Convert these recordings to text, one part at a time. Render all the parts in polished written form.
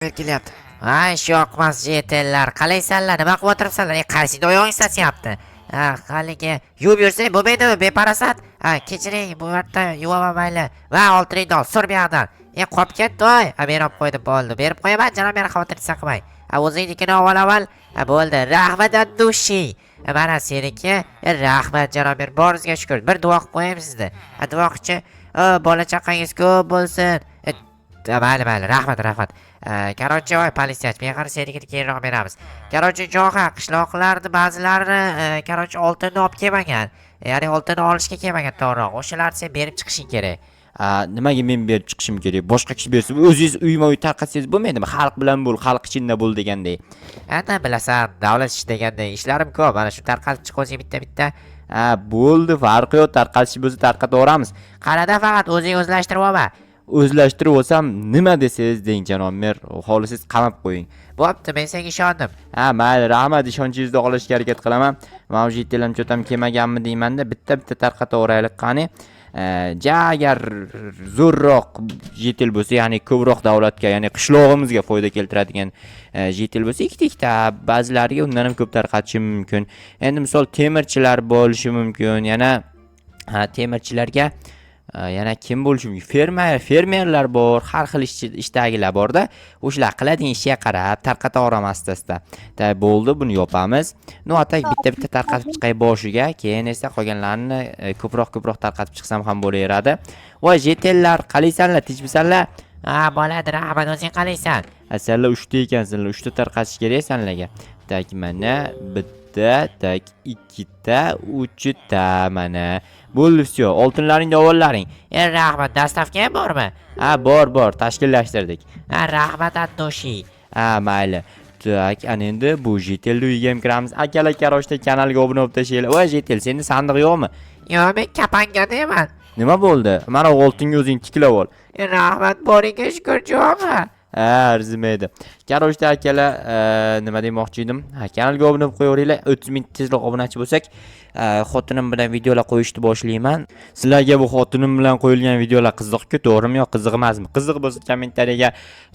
Kelyapti. Ha, ishyoqmas житель lar, qalaysanlar, nima qilib o'tiribsanlar? E, qaysida oyog'ing sasiyapti? Ha, haligi yuvib yursang bo'lmaydimi, beparasat? Ha, kechiring, bu marta yuvaman, mayli. Va oltiningni ol, sur bu yoqdan. E, qolib ketdi, voy. Ha, berib qo'ydim, bo'ldi. Berib qo'yaman, janob mer, xavotir qilmang. Ha, o'zingnikini avval avval. Ha, bo'ldi. Rahmat от души. Ha, mana seniki. E, rahmat, janob mer, boringizga shukur. Bir duo qilib qo'yaymi sizni? Ha, duo qilchi. Bola chaqangiz ko'p bo'lsin. E, mayli, mayli, rahmat, rahmat. Короче, voy, politsiyachi, men qara, senikini keyinroq beramiz. Короче, jo'xa, qishloqlarni ba'zilari, короче, oltinni olib kelmagan. Ya'ni oltinni olishga kelmagan to'g'riroq. O'shalarni sen berib chiqishing kerak. A, nimaga men berib chiqishim kerak? Boshqa kishi bersa, o'zingiz uyma-uy tarqatsangiz bo'lmaydimi? Xalq bilan bo'l, xalq ichinda bo'l deganday. Ana, bilasan, davlat ishi deganday ishlarim ko'p. Mana shu tarqatib chiq o'zing bitta-bitta. Ha, bo'ldi, farqi yo'q, tarqatish bo'lsa tarqataveramiz. Qarada, faqat o'zing o'zlashtirib olma. O'zlashtirib olsam, nima desangiz deng, janob mer, xohlasangiz qamab qo'ying. Bo'pti, men senga ishondim. Ha, mayli, rahmat, ishonchingizni oqlashga harakat qilaman. Mana shu yerda cho'tam kelmaganmi deymanda, bitta-bitta tarqataveraylik qani. Ja agar zo'rroq житель bo'lsa, ya'ni ko'proq davlatga, ya'ni qishlog'imizga foyda keltiradigan житель bo'lsa, ikkita ikkita, ba'zilariga undan ham ko'p tarqatishim mumkin. Endi misol temirchilar bo'lishi mumkin, yana ha, temirchilarga yana kim bo'lishi mumkin? Fermerlar bor, har xil ishchi ishdagilar borda. O'shalar qiladigan ishiga qarab tarqataveraman asta-asta. Так, bo'ldi, buni yopamiz. Ну, а так bitta bitta tarqatib chiqay boshiga, keyin esa qolganlarini ko'proq ko'proq tarqatib chiqsam ham bo'laveradi. Voy, житель lar, qalaysanlar, tinchmisanlar? Ha, bo'ladi, rahmat, o'zing qalaysan? Ha, senlar uchta ekansizlar, uchta tarqatish kerak sanlarga. Так, mana bitta, так, ikkita, uchta, mana. Bo'ldi, всё, oltinlaringni ovollaring. E, rahmat, доставка ham bormi? Ha, bor, bor, tashkillashtirdik. Ha, rahmat от души. Ha, mayli. Так, ana endi bu житель ni uyiga ham kiramiz. Akalar, короче, kanalga obuna bo'lib tashlanglar. Voy, житель, senda sandiq yo'qmi? Yo'q, men kapanga deyman. Nima bo'ldi? Mana oltinga o'zing tiklab ol. E, rahmat, boringga shukur, jo'g'a. Ha, arzimaydi. Короче, akalar, nima demoqchi edim? Ha, kanalga obuna bo'lib qo'yaveringlar. 30 ming tezroq obunachi bo'lsak, xotinim bilan videolar qo'yishni boshlayman. Sizlarga bu xotinim bilan qo'yilgan videolar qiziq-ku, to'g'rimi yo qiziq emasmi? Qiziq bo'lsa, kommentariyaga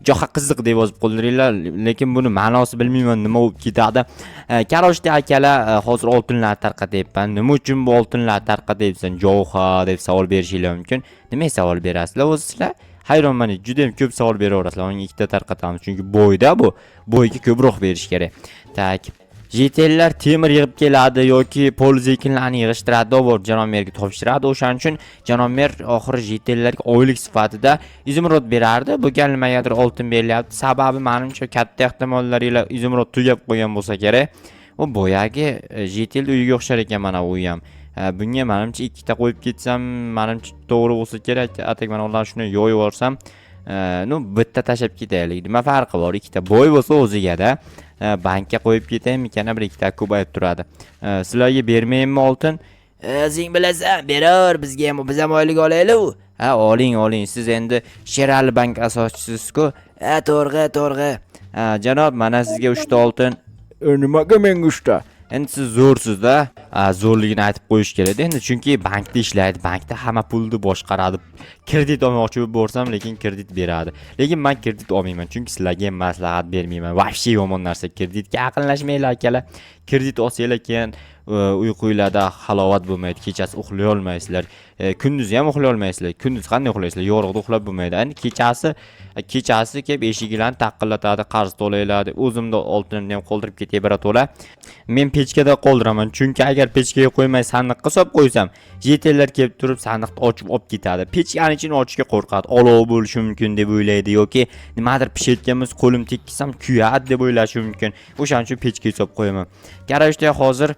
"Jo'xa qiziq" deb yozib qoldiringlar, lekin buni ma'nosi bilmayman nima bo'lib ketadi. Короче, akalar, hozir oltinlar tarqatyapman. Nima uchun bu oltinlar tarqatyapsan, Jo'xa, deb savol berishinglar mumkin. Nimaga savol berasizlar o'zi sizlar? Hayronman, juda ham ko'p savol beraverasizlar. Unga ikkita tarqatamiz, chunki boyda bu. Boyga ko'proq berish kerak. Так. Житель lar temir yig'ib keladi yoki полоз ekinlarni yig'ishtiradi, borib janob merga topshiradi. O'shaning uchun janob mer oxiri житель larga oylik sifatida изумруд berardi. Bu gal nimagadir oltin berilyapti. Sababi, menimcha, katta ehtimollar ila изумруд tugab qolgan bo'lsa kerak. U boyagi житель uyiga o'xshar ekan mana u ham. Ha, bunga menimcha ikkita qo'yib ketsam, menimcha to'g'ri bo'lsa kerak. А так mana ularni shuni yoyib yuborsam, ну, bitta tashlab ketaylik. Nima farqi bor? Ikkita boy bo'lsa o'zigada. Bankka qo'yib ketaymikan, bir ikkita ko'payib turadi. Sizlarga bermaymi oltin? O'zing bilasan, beraver bizga ham, biz ham oylik olaylik u. Ha, oling, oling. Siz endi Sherali bank asoschisiz-ku. Ha, to'g'ri, to'g'ri. Ha, janob, mana sizga 3 ta oltin. E, nimaga menga 3 ta? Endi siz zo'rsiz-da. Ha, zo'rligini aytib qo'yish kerak endi, chunki bankda ishlaydi, bankda hamma pulni boshqaradi. Kredit olmoqchi bo'lib borsam, lekin kredit beradi. Lekin men kredit olmayman, chunki sizlarga ham maslahat bermayman. Вообще yomon narsa kreditga yaqinlashmanglar, akalar. Kredit olsanglar, keyin uyqunglarda halovat bo'lmaydi, kechasi uxlay olmaysizlar. Kunduzi ham uxlay olmaysizlar. Kunduz qanday uxlaysizlar? Yorug'da uxlab bo'lmaydi. Endi kechasi kelib eshiginglarni taqillatadi, qarz to'laylar deb o'zimda oltinimni ham qoldirib ketay birato'la. Men pechkada qoldiraman, chunki agar pechkaga qo'ymay sandiqqa solib qo'ysam, житель lar kelib turib sandiqni ochib olib ketadi. Pechkani ichini ochishga qo'rqadi. Olov bo'lishi mumkin deb o'ylaydi yoki nimadir pishayotgan bo'lsa, qo'lim tekkizsam kuyadi deb o'ylashi mumkin. O'shaning uchun pechkaga solib qo'yaman. Короче, hozir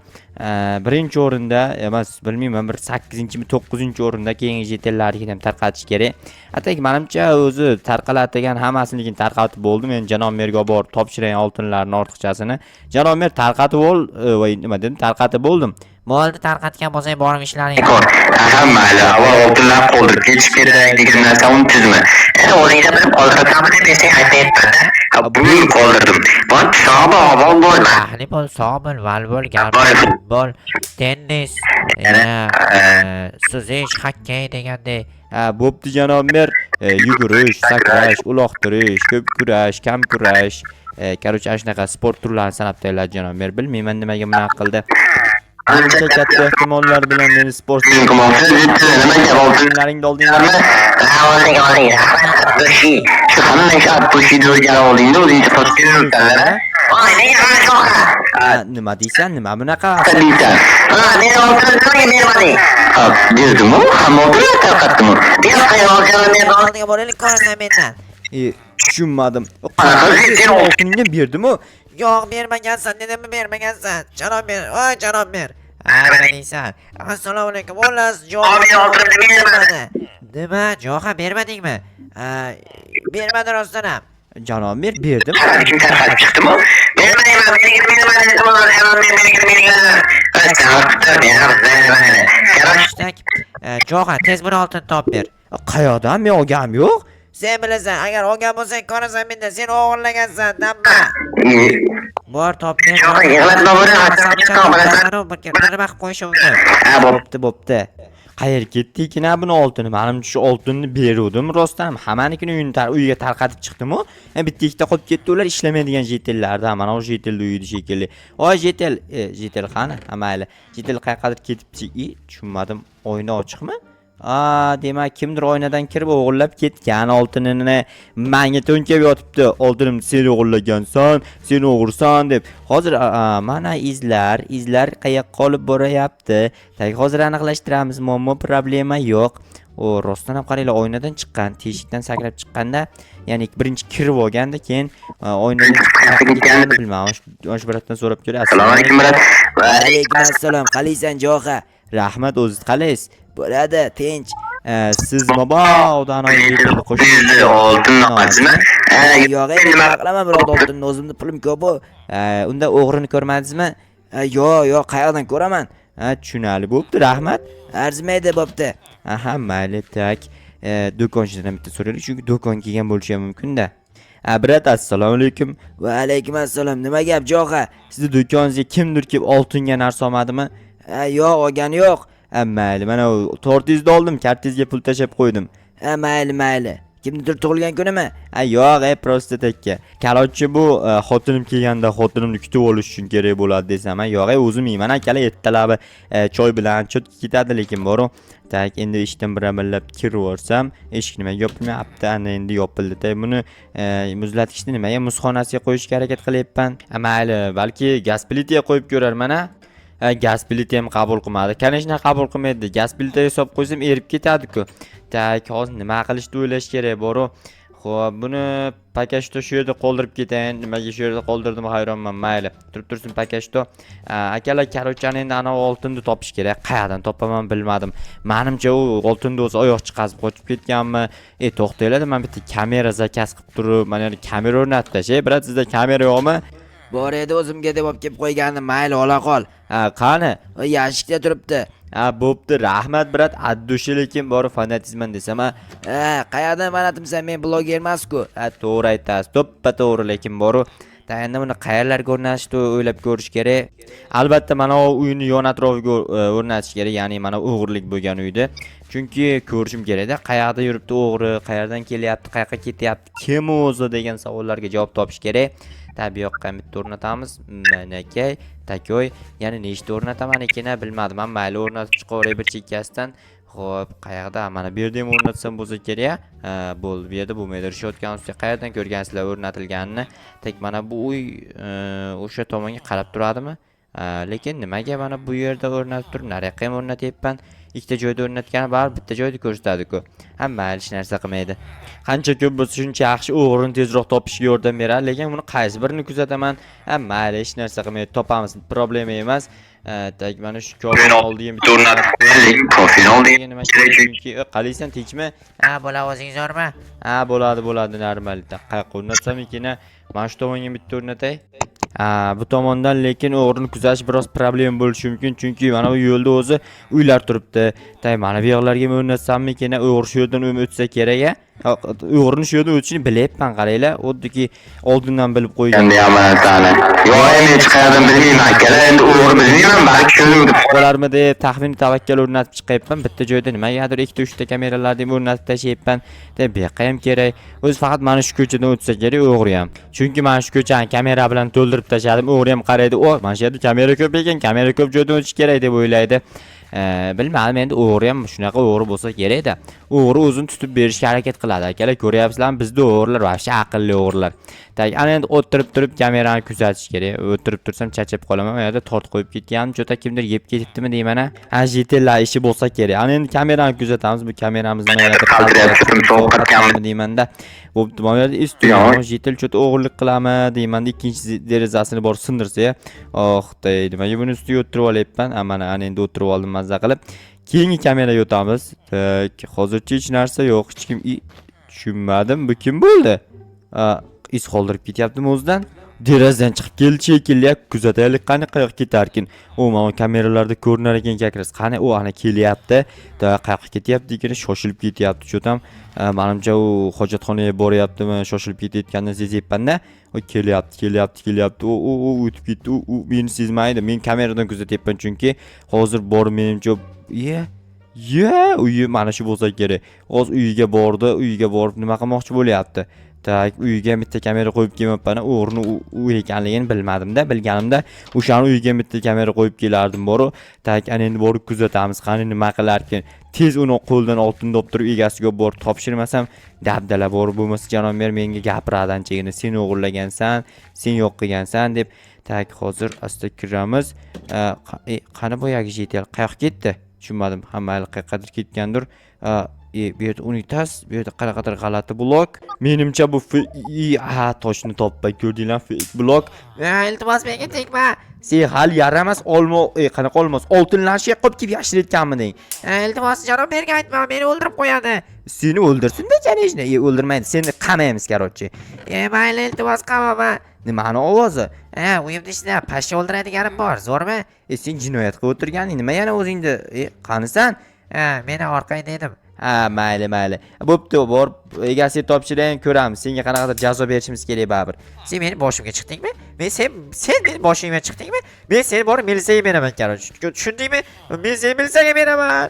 birinchi o'rinda emas, bilmayman, bir 8-mi 9-o'rinda keyingi житель larnikini ham tarqatish kerak. А так manimcha o'zi tarqaladigan hammasini tarqatib bo'ldim. Endi janob merga olib borib topshiray oltinlarni ortiqchasini. Janob mer, tarqatib bo'l, voy, nima dedim, tarqatib bo'ldim. Bo'ldi, tarqatgan bo'lsang, borib ishlaring. Ko'r. Ha, mayli, avval oltinlar qoldirib ketish kerak degan narsa unutdingizmi? Endi o'zingizda bilib qoldirasanmi deb esing aytmayapman-da. Ha, bugun qoldirdim. Bor, sog' omon bo'lma. Ahli bo'l, sog' bo'l, volleybol, Bor. futbol, tennis, yana suzish, xokkey degandek. Ha, bo'pti janob mer. Yugurish, sakrash, uloqtirish, ko'p kurash, kam kurash. Короче, ana shunaqa sport turlarini sanab tayyorladi janob mer. Bilmayman nimaga bunaqa qildi. Ancha katta ehtimollar bilan meni sport Nima gap, oltin? O'yinlaringni oldinglarmi? Ha, oldik, oldik. Rahmat, Doshi. Shu hamma ish Abdushini o'rganib oldingda, o'zingcha topib yuribsan-da. Voy, nega hamma shunaqa? Ha, nima deysan? Nima bunaqa? Deysan. Ha, meni oltinni nimaga bermading? Ha, berdimu? Hamma oltinni tarqatdimu? Yo'q, oltinni berdim. Oldiga boraylik, ko'rasan mendan. Tushunmadim. Qanaqa Sen oltiningni berdimu? Yo'q, bermagansan, dedimmi bermagansan. Janob mer, voy janob mer. Ha, nima deysan? Assalomu alaykum. Xullas, Abi, oltinni bermadi. Nima? Jo'xa bermadingmi? Ha, bermadi rostdan ham. Janob mer, berdim. Kim tarqatib chiqdimi? Bermayman, meniki bermadi. Bermadi. Tak, Jo'xa, tez buni oltin top ber. Qayoqdan? Men olganim yo'q. Sen bilasan, agar olgan bo'lsang ko'rasan mendan, sen o'g'irlagansan, damma. Bor top ber. Jo'xa, yig'latma buni, Bir nima qilib qo'yishi mumkin. Ha, bo'pti. Bo'pti, bo'pti. Qayerga ketdi ekan buni oltini? Manimcha shu oltinni beruvdim rostdan ham. Hammanikini uyini uyiga tarqatib chiqdim-u. Bitta ikkita qolib ketdi, ular ishlamaydigan житель lardan. Mana u житель ni uyida shekilli. Voy житель, житель qani? Ha, mayli. Житель qayoqqadir ketibdi. I, tushunmadim. Oyna ochiqmi? A, demak kimdir oynadan kirib o'g'irlab ketgan oltinini. Manga to'nkab yotibdi. Oltinimni sen o'g'irlagansan, sen o'g'irsan deb. Hozir mana izlar, izlar qayoqqa olib borayapti? Tak, hozir aniqlashtiramiz. Muammo, problema yo'q. O, rostdan ham qaranglar, oynadan chiqqan, teshikdan sakrab chiqqanda, ya'ni birinchi kirib olganda, keyin oynadan chiqib qayoqqa ketganini bilmadim. Shu брат dan so'rab ko'ray. Assalomu alaykum, брат. Va alaykum assalom. Qalaysan, Jo'xa? Rahmat, o'ziz qalaysiz? Bo'ladi, tinch. Siz mabodo Bizni oltinni olsizmi? Yo'q, endi nima qilaman birov oltinni, o'zimni pulim ko'p-ku. Unda o'g'rini ko'rmadingizmi? Yo'q, yo'q, qayerdan ko'raman? Ha, tushunarli bo'pti, rahmat. Arzimaydi, bo'pti. Aha, mayli, так. Do'konchidan bitta so'raylik, chunki do'kon kelgan bo'lishi ham mumkin-da. A, брат, assalomu alaykum. Va alaykum assalom. Nima gap, Jo'xa? Sizni do'koningizga kimdir kelib oltinga narsa olmadimi? Ha, yo'q, olgani yo'q. Ha, mayli, mana u tortingizni oldim, kartangizga pul tashlab qo'ydim. Ha, mayli, mayli. Kimnidir tug'ilgan kunimi? Ha, yo'q, просто takka. Короче, bu xotinim kelganda xotinimni kutib olish uchun kerak bo'ladi desam, ha, yo'q, o'zim yeyman akalar, ertalabi choy bilan cho'tga ketadi lekin boru. Так, endi eshikdan bir amallab kirib yuborsam, eshik nimaga yopilmayapti? Ana endi yopildi. Так, buni muzlatgichni nimaga muzxonasiga qo'yishga harakat qilyapman? Ha, mayli, balki gaz plitaga qo'yib ko'rarman, a? Ha, gaz plita ham qabul qilmadi. Конечно, qabul qilmaydi. Gaz plitaga solib qo'ysam erib ketadi-ku. Так, hozir nima qilishni o'ylash kerak, boru. Xo'p, buni пока что shu yerda qoldirib ketayin. Nimaga shu yerda qoldirdim hayronman. Mayli, turib tursin пока что. Akalar, короче, endi ana oltinni topish kerak. Qayerdan topaman bilmadim. Menimcha u oltinni o'zi oyoq chiqazib qochib ketganmi? E, to'xtanglar, men bitta kamera заказ qilib turib, mana yerga kamera o'rnatib tashay. Брат, sizda kamera yo'qmi? Bor edi, o'zimga deb olib kelib qo'ygandim. Mayli, ola qol. Ha, qani? Yashikda turibdi. Ha, bo'pti, rahmat, брат. От души lekin borib fanatizman desam, ha. Ha, qayerdan fanatimsan? Men bloger emas-ku. Ha, to'g'ri aytasiz. To'ppa to'g'ri lekin boru. Ta endi buni qayerlarga o'rnatishni o'ylab ko'rish kerak. Albatta mana u uyni yon atrofiga o'rnatish kerak, ya'ni mana o'g'irlik bo'lgan uyda. Chunki ko'rishim kerakda, qayerda yuribdi o'g'ri, qayerdan kelyapti, qayoqqa ketyapti, kim o'zi degan savollarga javob topish kerak. Ta bu yoqqa ham bitta o'rnatamiz. Manakay, такой. Yana nechta o'rnataman ekan bilmadim. Ham mayli o'rnatib chiqaveray bir chekkasidan. Xo'p, qayerda? Mana bu yerda ham o'rnatsam bo'lsa kerak. Ha, bo'ldi. Bu yerda bo'lmaydi. Решётка ni ustiga qayerdan ko'rgansizlar o'rnatilganini? Так mana bu uy o'sha tomonga qarab turadimi? Lekin nimaga mana bu yerda o'rnatib turib, nariyoqqa ham o'rnatyapman? Ikkita joyda o'rnatgani baribir bitta joyda ko'rsatadi-ku. Ha, mayli, hech narsa qilmaydi. Qancha ko'p bo'lsa shuncha yaxshi, o'g'rini tezroq topishga yordam beradi, lekin buni qaysi birini kuzataman? Ha, mayli, hech narsa qilmaydi, topamiz, problema emas. Так mana shu kobani oldiga bitta O'rnatib qo'yaylik, kofeni oldiga nima kerak chunki qalaysan, tinchmi? Ha, bo'la, o'zing zo'rmi? Ha, bo'ladi, bo'ladi, normal. Qayoqqa o'rnatsam ekan? Mana shu tomonga bitta o'rnatay. Ha, bu tomondan lekin o'g'rini kuzatish biroz problema bo'lishi mumkin, chunki mana bu yo'lda o'zi uylar turibdi. Так mana bu yoqlarga ham o'rnatsammikin, o'g'ri shu yerdan o'tsa kerak a? O'g'rini shu yerdan o'tishini bilyapman, qaranglar. Xuddiki oldindan bilib qo'ygan. Endi ham narsani. Yo'q, endi hech qayerdan bilmayman akalar, endi o'g'ri bilmayman, balki shuni Bo'larmi deb taxmin tavakkal o'rnatib chiqyapman. Bitta joyda nimagadir ikkita, uchta kameralarni ham o'rnatib tashlayapman. Deb bu yoqqa ham kerak. O'zi faqat mana shu ko'chadan o'tsa kerak o'g'ri ham. Chunki mana shu ko'chani kamera bilan to'ldirib tashladim. O'g'ri ham qaraydi, "O, mana shu yerda kamera ko'p ekan, kamera ko'p joydan o'tish kerak" deb o'ylaydi. Bilmadim endi o'g'ri ham shunaqa o'g'ri bo'lsa kerak-da. O'g'ri o'zini tutib berishga harakat qiladi. Akalar, ko'ryapsizlarmi? Bizda o'g'rilar вообще aqlli o'g'rilar. Так, ana endi o'tirib turib kamerani kuzatish kerak. O'tirib tursam charchab qolaman. U yerda tort qo'yib ketganim, чё-то kimdir yeb ketibdimi deyman a. Ha, житель lar ishi bo'lsa kerak. Ana endi kamerani kuzatamiz. Bu kameramiz nimagadir Qaltirayapti, sovqotganmi? deymanda. Bo'pti, mana bu yerda Yo'q. Житель чё-то o'g'irlik qilami deymanda, ikkinchi derazasini borib sindirsa, oh, xudoy, nimaga buni ustiga o'tirib olyapman? Ha, mana ana endi o'tirib oldim mazza qilib. Keyingi kameraga o'tamiz. Так, hozircha hech narsa yo'q. Hech kim tushunmadim. Bu kim bo'ldi? A, iz qoldirib ketyaptimi o'zidan? Derazadan chiqib keldi shekilli. Kuzataylik, qani qayoqqa ketarkin. U mana kameralarda ko'rinar ekan как раз. Qani u ana kelyapti. Да, qayoqqa ketyapti ekan, shoshilib ketyapti. Чё-то manimcha u hojatxonaga boryaptimi, shoshilib ketayotganini sezyapman-da. U kelyapti, kelyapti, kelyapti. U o'tib ketdi. U meni sezmaydi. Men kameradan kuzatyapman chunki hozir borib menimcha ye, uyi mana shu bo'lsa kerak. Hozir uyiga bordi, uyiga borib nima qilmoqchi bo'lyapti? Так, uyiga bitta kamera qo'yib kelmabman. O'g'rini u ekanligini bilmadimda. Bilganimda o'shani uyiga bitta kamera qo'yib kelardim boru. Так, ana endi borib kuzatamiz. Qani nima qilarkin? Tez uni qo'ldan oltinni olib turib egasiga borib topshirmasam, dabdala borib bo'lmasa janob mer menga gapiradi anchagina. Sen o'g'irlagansan, sen yo'q qilgansan deb. Так, hozir asta kiramiz. Qani boyagi житель qayoqqa ketdi? Tushunmadim. Ha, mayli, qayoqqadir ketgandir. Bu yerda unitaz, bu yerda qanaqadir g'alati blok. Menimcha bu ha, toshni topmay ko'rdinglar, fake blok. Iltimos, menga tegma. Sen hali yaramas olma, qanaqa olmos? Oltinlarni shu yoqqa olib kelib yashirayotganmiding? Iltimos, janob merga aytma, meni o'ldirib qo'yadi. Seni o'ldirsin-da, конечно. O'ldirmaydi. Seni qamaymiz, короче. Mayli, iltimos, qamama. Nimani ovozi? Uyimni ichida pashsha o'ldiradiganim bor, zo'rmi? Sen jinoyat qilib o'tirganing, nima yana o'zingni? Qanisan? Meni orqangda edim. Ha, mayli, mayli. Bo'pti, borib egasiga topshirayin, ko'ramiz. Senga qanaqadir jazo berishimiz kerak baribir. Sen meni boshimga chiqdingmi? Men sen meni boshimga chiqdingmi? Men seni borib militsiyaga beraman, короче. Tushundingmi? Men seni militsiyaga beraman.